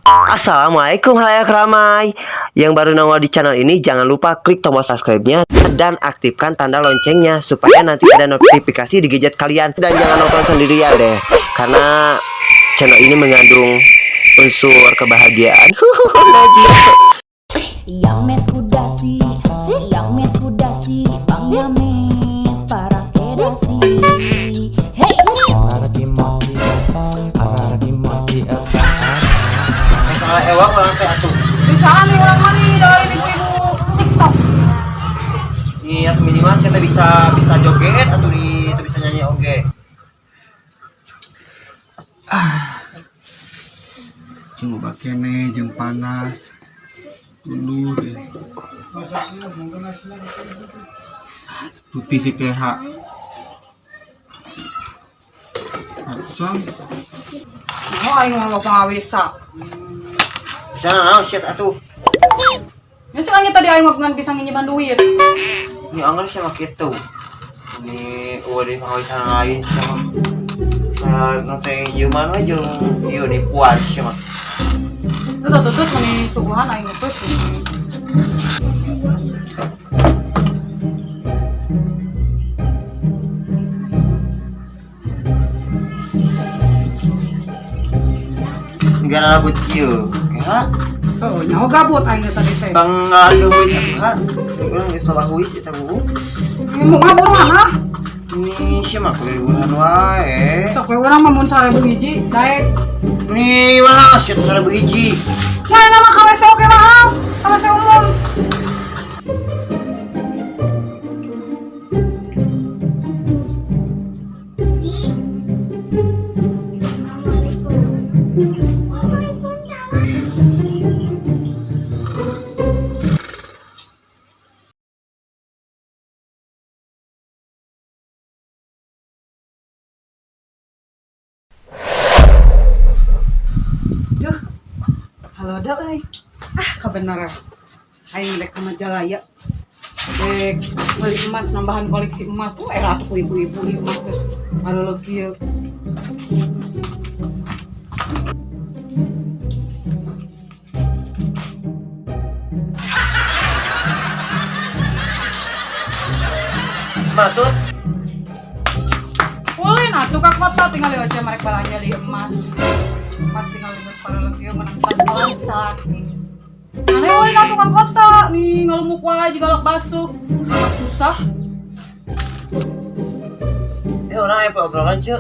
Assalamualaikum halayak ramai. Yang baru nongol di channel ini, jangan lupa klik tombol subscribe-nya dan aktifkan tanda loncengnya supaya nanti ada notifikasi di gadget kalian. Dan jangan nonton sendirian deh, karena channel ini mengandung unsur kebahagiaan. Najis. Yamet kudasi, yamet kudasi, bang yamet para kedasi. Hey! Salah ewang orang teh atuh. Bisaan nih orang mani dari ibu-ibu TikTok. Iya, minimal kita bisa bisa joget atau di itu bisa nyanyi oge. Jeung loba kene jeung panas tunduh deh. Tuti si keha. Langsung. Oh, aing mah loba ngawisa. Bisa naon shit atuh. Ya cek aing tadi aing mah ngan bisa nginjeman duit. Ini anggar sama gitu. Ini udah di pangawisan lain sama. Saya nanti nyiuman we jeung ieu nipuan sama. Tuh tuh tuh meni suguhan aing tuh. Negara rambut kieu. Ya, Oh, nyaho gabut aing teh tadi teh. bang aduh huis atuh ha. Urang geus loba huis eta bu. Mau ngaburuan ah. Nih sia mah kudu liburan wae. Sok we urang mah mun 1000 hiji daek. Nih mah sia 1000 hiji. Saya nama KWC oge mahal. KWC umum. Duh. Halo dah euy. Ah, kabeneran. Aing rek ka Majalaya. Rek beli emas, nambahan koleksi emas. Era atuh ku ibu-ibu ieu emas geus bareuleuh kieu. Matut. Ulin atuh ka kota tinggal aja mereka balanja di emas. Emas tinggal geus bareuleuh kieu menang tas salaki. Aneh ulin atuh ka kota nih ngalumuk wae jiga lak basuh. Amat susah. Orang aya obrolan ceu.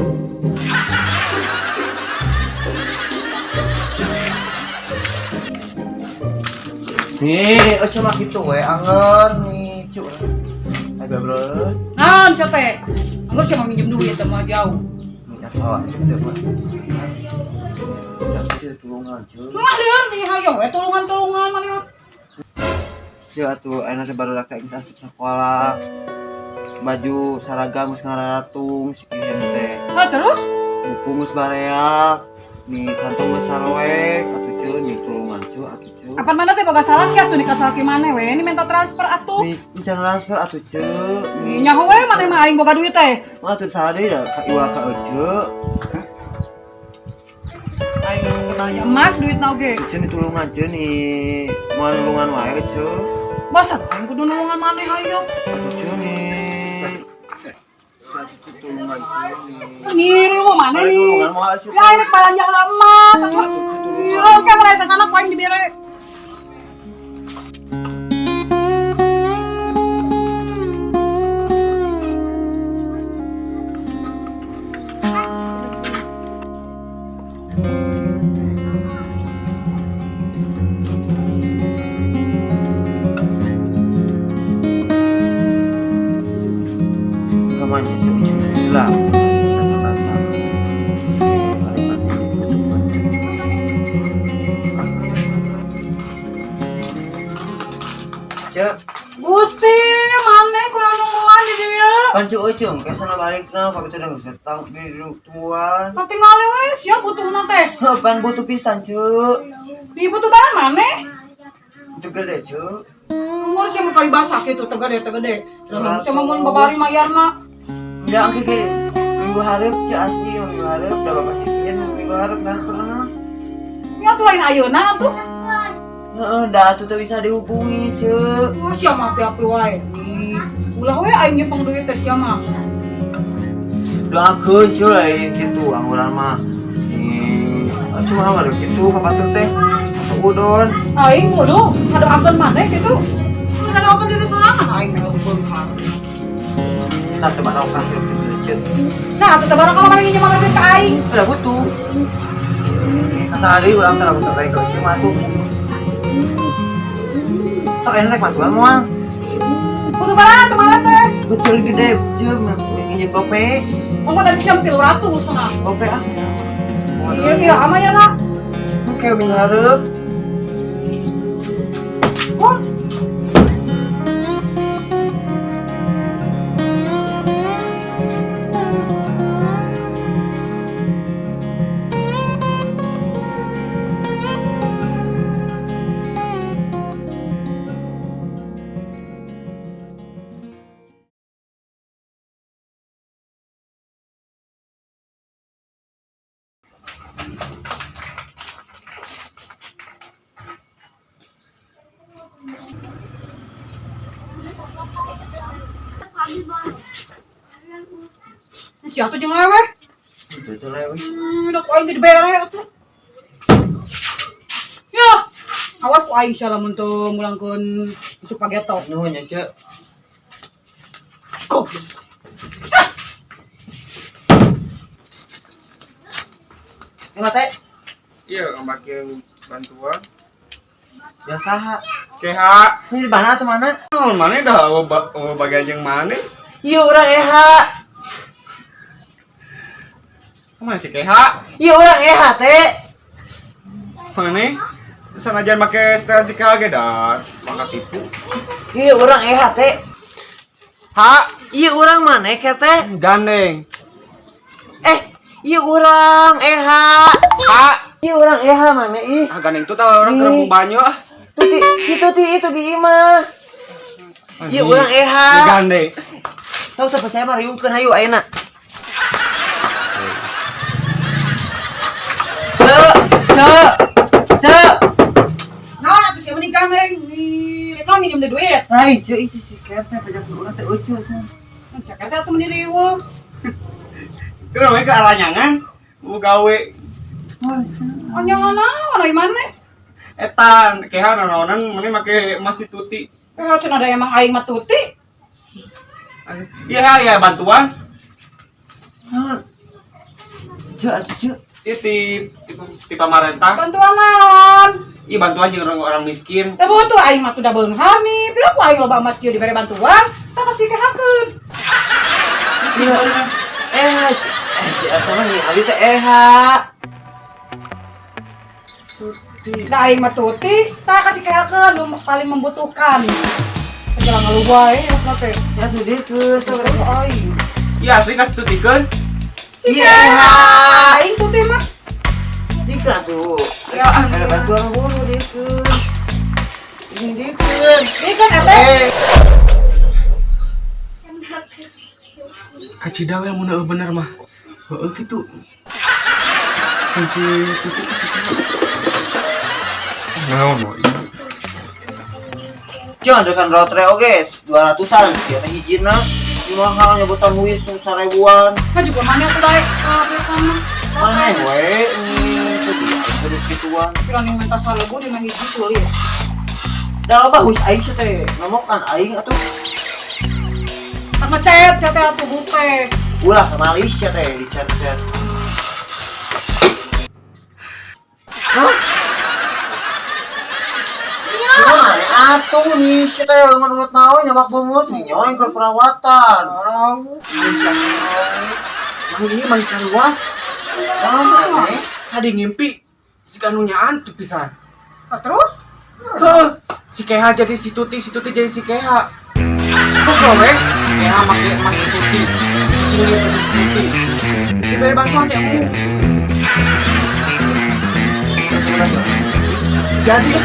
Nih, oh cuma gitu we anger nih cu. Ayo obrolan. Naon sia teh? Anggur sia mah minjem duit teh mah jauh. Nih apa gitu mah. Ceu tulungan ceu. Mah lieur nih hayo we tulungan-tulungan maneh mah. Ceu atuh ayeuna teh barudak teh geus asup sakola. Baju seragam geus ngararatung si ieu teh. Nah, terus Buku geus bareak. Nih kantong geus saroek atuh ceu nih tulungan ceu atuh ceu. Kapan mana teh boga salaki atuh nikah salaki maneh we ini minta transfer atuh. Nih encan transfer atuh ceu. Nih nyaho we maneh mah aing boga duit teh. Mah atuh saha deui da ka iwa ka ece. Aing belanja emas duitna oge. Ece nih tulungan ceu nih. Moal nulungan wae ece. Bosan aing kudu nulungan maneh hayo. Atuh ceu nih. Atuh ceu tulungan ceu nih. Ngiri we maneh Balik nih. nulungan moal ece. Ya aing rek balanja heula emas atuh. Atuh ceu tulungan. Oke mulai sasana ku aing dibere. Kamanya ceu ece. Lah. Datang-datang. Balik lagi butuh. Ceu, Gusti, maneh kurang nungguan di dieu. kan ceu ece ke sana balik na kabeh teh geus datang di tungguan. Katingali we sia butuhna teh. Heuh, pan butuh pisan ceu. Di butuh barang maneh. Itu gede ceu. Ngurus sia mah paribasa kitu teh gede teh gede. Terus sia mah mun babari mayarna. Udah angker ke minggu hareup ceu asli minggu hareup da bapak sieun minggu hareup transferna. Ya atuh lain ayeuna atuh. Heeh, dah atuh teu bisa dihubungi, Ceu. Wah, sia mah api-api wae. Ih, ulah we aing nyepeng duit teh sia mah. Doakeun Ceu lain kitu angguran mah. Ih, cuma anggur kitu ka batur teh. Suudon. Aing bodoh, ngadoakeun maneh kitu. Ngadoakeun diri sorangan aing mah beunghar. Nah, teu barokah hidup kitu Ceu. Nah, atuh teh barokah maneh nginjem duit ka aing. Udah butuh. Kasar deui urang teh lamun teh ka Ceu mah atuh. Sok enak rek bantuan moal. Kudu baraha teh malah teh. Betul gede, Ceu, nginjem gope. Ongko tadi sia 300 nah. Gope ah. Iya, kira ama ya nak. Oke, minggu hareup. Wah. Sia tuh jeung lewe. Itu lewe. Udah ku aing ge dibere atuh. Ya, awas ku aing sia lamun teu mulangkeun isuk pageto. Nuhun ya, Ceu. Goblok. Ini teh, Iya, ngambakin bantuan. yang saha? Keha. Ini di mana atau mana? Oh, mana dah oh, bagian jeung mana? Iya, orang Eha. Mana si Keha? Iya, orang Eha teh. Mana? Sanajan make setelan si Keha ge dah, mangka tipu. Iya, orang Eha teh. Ha, Iya, orang mana ke teh? gandeng. Eh, iya orang Eha. Ha, Iya, orang Eha mana ih? ah gandeng itu tah orang keur banyo ah. Tuh di, itu di itu di imah. Iya, orang Eha. Gandeng. Sok teu percaya mah riungkeun hayu ayeuna. Ceu, ceu, ceu. Naon atuh sia mending gandeng. Ih, rek naon nginjem deui duit. Hai, ceu itu si Kerte pajak urang teh euceu cenah. Kan sia teh atuh meni riweuh. Itu namanya ke aranyangan. Mau gawe. Anyangan naon ai maneh? Etan, Keha nanaonan mana make masih tuti. Eh, cenah da emang aing mah tuti. Iya, ya bantuan. Naon? Ceu atuh ceu. Iya ti ti pamarentah. Bantuan naon? Iya bantuan jeung orang miskin. Teu butuh aing mah tuh da beunghar nih. Pira ku aing loba emas kieu dibere bantuan, tah kasih kehakeun. Iya, eh, si eta mah ningali teh Eha. Da aing mah tuti, tah kasih kehakeun nu paling membutuhkan. Segala ngaluh wae ya teh. Ya tuh dikeun sok Tuh aing. Iya asli kasih tutikeun. Si Iya. Keha, aing tuti mah. Dikeun atuh. Ya, Ada bantuan buru dikeun. Ini dikeun. Dikeun eta. Eh, Kacida we mun bener mah. Heeh kitu. Kan si tuti kasih Naon mau Jangan dekan rotre oge 200-an sia teh hijina. Mahal nyebutan huis 1000-an. Kan juga mana atuh daek ka mah. Mana we ini sedih kudu kituan. Pira ning minta 1000 dina hiji tuli. Da loba huis aing teh nomokan aing atuh. Tak ngechat sia teh atuh buke. Ulah ke Malaysia teh di chat-chat. Hah? Mana atuh nih sia teh ngeungeut naon nyamak beungeut nih nyoy keur perawatan. Mang ieu mang karuas. Naon maneh? Tadi ngimpi si kanunyaan tuh pisan. Nah, terus? Heuh, si Keha jadi si Tuti, si Tuti jadi si Keha. Kok we? Si Keha make emas si Tuti. Si Cingli jadi si Tuti. Diberi bantuan teh. Jadi ya.